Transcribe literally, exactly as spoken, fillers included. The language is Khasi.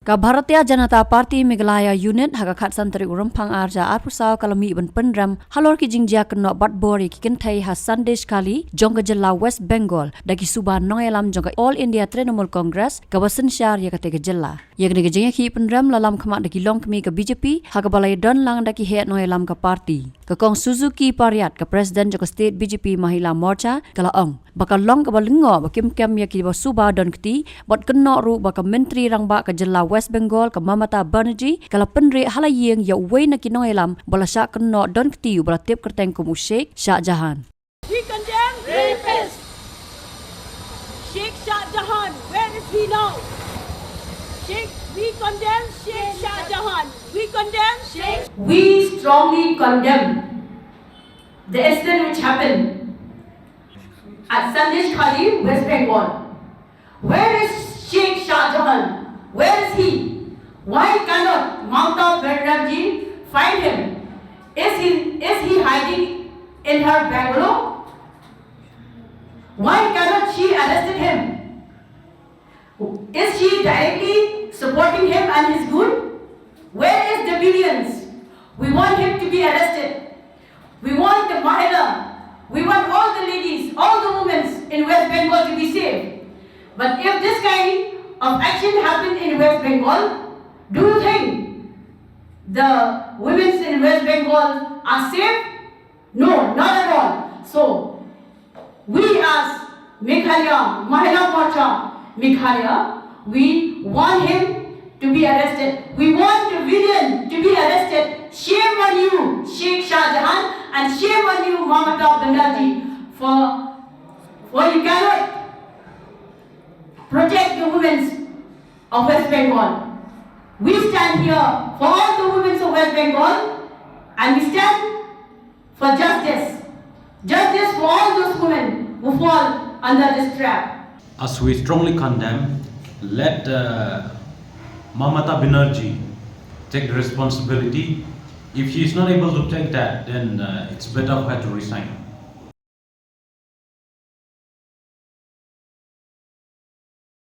Ka Bharatiya Janata Party Meghalaya Unit ha ka khatsan tarik u Rymphang arhajar arphew saw ka la mih ban pynrem halor ki jingjia kynnoh batbor ïa ki kynthei ha Sandeshkhali jong ka jylla West Bengal da ki suba nongïalam jong ka All India Trinamool Congress kaba synshar ïa katei ka jylla. Ïa kane ka jingïakhih pynrem la lam khmat da ki longkmie ka B J P ha kaba la ïadon lang da ki heh nongïalam ka party. Ka Kong Suzuki Pariat, ka President jong ka State B J P Mahila Morcha, ka la ong ba ka long kaba lyngngoh ba kim kem ïa kiba suba don kti bad kynnoh ruh ba ka Myntri Rangbah ka jylla West Bengal ka Mamata Banerjee ka la pynrieh ha la ïing ïa uwei na ki nongïalam ba la shah kynnoh don kti uba la tip kyrteng kum u Sheikh Shah Jahan. We condemn rapist Sheikh Shah Jahan. Where is he now? Sheikh, we condemn Sheikh Shah Jahan. We condemn Sheikh. We strongly condemn the incident which happened at Sandeshkhali, West Bengal. Where is Sheikh Shah Jahan? Where is he? Why cannot Mamata Banerjee find him? Is he, is he hiding in her bungalow? Why cannot she arrested him? Is she directly supporting him and his goon? Where is the billions? We want him to be arrested. We want the Mahila, we want all the ladies, all the women in West Bengal to be safe. But if this kind of action happened in West Bengal, do you think the women in West Bengal are safe? No, not at all. So, we as Meghalaya, Mahila Morcha Meghalaya, we want him to be arrested. We want the villain to be arrested. Shame on you, Sheikh Shah Jahan, and shame on you, Mamata Banerjee, for, for you cannot protect the women of West Bengal. We stand here for all the women of West Bengal, and we stand for justice. Justice for all those women who fall under this trap. As we strongly condemn, let uh, Mamata Banerjee take the responsibility. If she is not able to take that, then uh, it's better for her to resign.